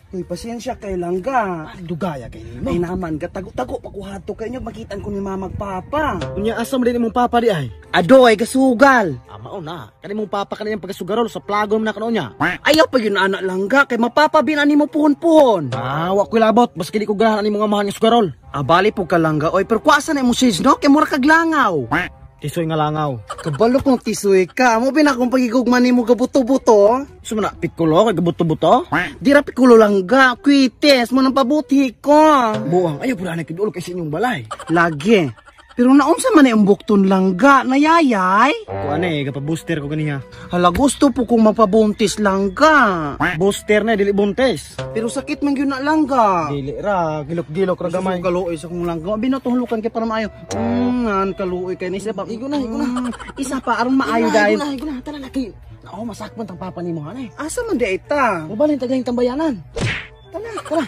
Uy, pasensya kay langga. Dugaya kay nimo. Ay naman, gatago-tago pa ko hadto kay inyo makitan ko ni mama ug papa. Unya asa man din imong papa di ay? Adoy, gasugal. Ah, mao na. Kani imong papa kani pagkasugarol sa plagon man na kanon niya. Ayaw pa yun anak langga kay mapapa bin ani mo puhon-puhon. Ah, wa ko'y labot. Basta kini ko ganahan ani mga amahan nga sugarol. Ah, bali po ka langga. Oy, pero kuasa na imong sis, no? Kay mura kag langaw. Tisoy nga langaw. Kabalo kong tisoy ka. Mo bin akong pagigugma nimo gabuto-buto. Suma na piccolo kay gabuto-buto? Di ra piccolo langga. Kwites mo nang pabuti ko. Buang ayaw pud ani kiduol kay sa inyong balay. Lagi. Pero naunsa man ang bukton langga, nayayay? Kuan eh, gapa-booster ko ganiha. Hala, gusto po kong mapabuntis langga. Booster na, dili buntis. Pero sakit man gyud na langga. Dili ra, gilok-gilok ra gamay. Kaluoy sa kong langga. Binatuhulukan kay para maayo. An kaluoy kay ni isa pa. Igo na, igo na. Isa pa aron maayo dayon. Igo na, tara na kay. Nao masakpan tang papa nimo han eh. Asa man di ita? Mobalhin tagahing tambayanan. Tara, tara.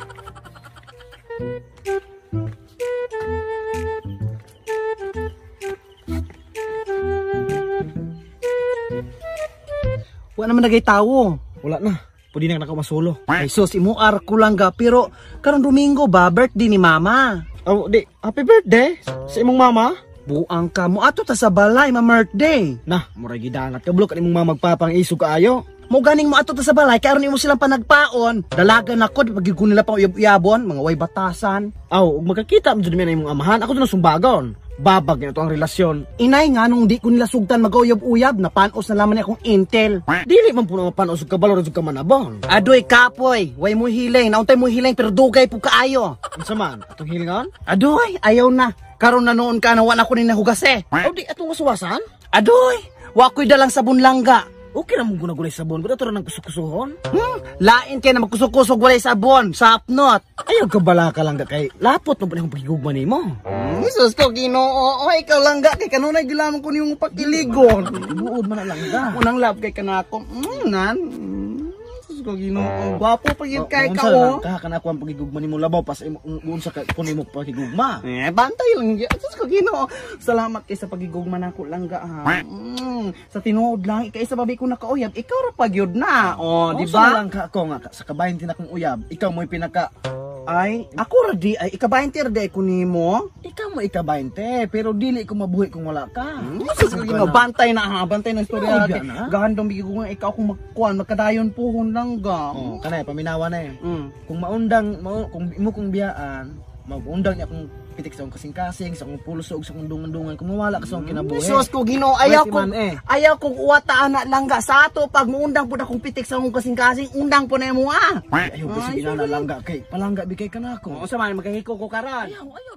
Wa naman nagay tawo. Wala na. Pwede na nako masulo. Ay sus, imuar ko lang ga pero karon Domingo ba birthday ni mama. Oh, di happy birthday sa imong mama. Buang ka mo ato ta sa balay ma birthday. Na, murag gidangat ka blok imong mama magpapang isog kaayo. Mo ganing mo ato ta sa balay kay aron imo silang panagpaon. Dalaga na ko di pagyud nila pang uyab-uyabon, mga way batasan. Aw, ug magkakita man jud mi na imong amahan, ako jud sumbagon. Babag na to ang relasyon. Inay nga nung di ko nila sugtan mag-uyab-uyab, napanos na laman ni akong intel. Dili man puno mapanos ug kabalo ug kamanabon. Adoy kapoy, way mo hiling, nauntay mo hiling pero dugay pug kaayo. Unsa man atong hilingon? Adoy, ayaw na. Karon na noon ka na wa na ko ni nahugas eh. Aw di atong kasuwasan? Adoy, wa ko'y dalang sabon langga. Okay ra mong guna-gunay sabon, kuno ato ra nang kusukusuhon. Lain kay na magkusog-kusog walay sabon, sapnot. Ayaw ka bala ka lang kay lapot mo pa niyang pagigugma nimo. Sus ko Ginoo, oh, ikaw lang ga kay kanunay gilamon ko niyong pakiligon. Buod man na lang ga. Unang love kay kanako. Nan. Sus ko Ginoo, gwapo pa gyud kay ka oh. Ka kana ako ang pagigugma nimo labaw pas imo unsa ka kun nimo pagigugma. Eh, bantay lang gyud. Sus ko Ginoo. Salamat kay sa pagigugma nako lang ga ha. Sa tinuod lang ikaisa babi ko nakauyab, ikaw ra pa gyud na. Oh, di ba? Lang ka ako nga sa kabahin tin akong uyab, ikaw mo'y pinaka ay, ako ra di ay ikabahin ra di ay kunimo. Ikaw mo ikabainte, pero dili ko mabuhi kung wala ka. Sus ko Ginoo, bantay na ha, bantay na istorya. Gahandom bigi ko nga ikaw kung magkuan, magkadayon puhon lang ga. Oh, kanay paminawa na eh. Kung maundang, kung imo kong biyaan, magundang niya akong pitik sa akong kasing-kasing, sa akong pulso ug sa akong dungan-dungan, kung mawala ka sa akong kinabuhi. Sus ko Ginoo, ayaw ko ayaw kong uwataan na langga sa ato pag muundang pud akong pitik sa akong kasing-kasing, undang po na imo ah. Ayaw ko sige na langga kay palangga bigay ka nako. Unsa man magkahiko ko karon? Ayaw, ayaw.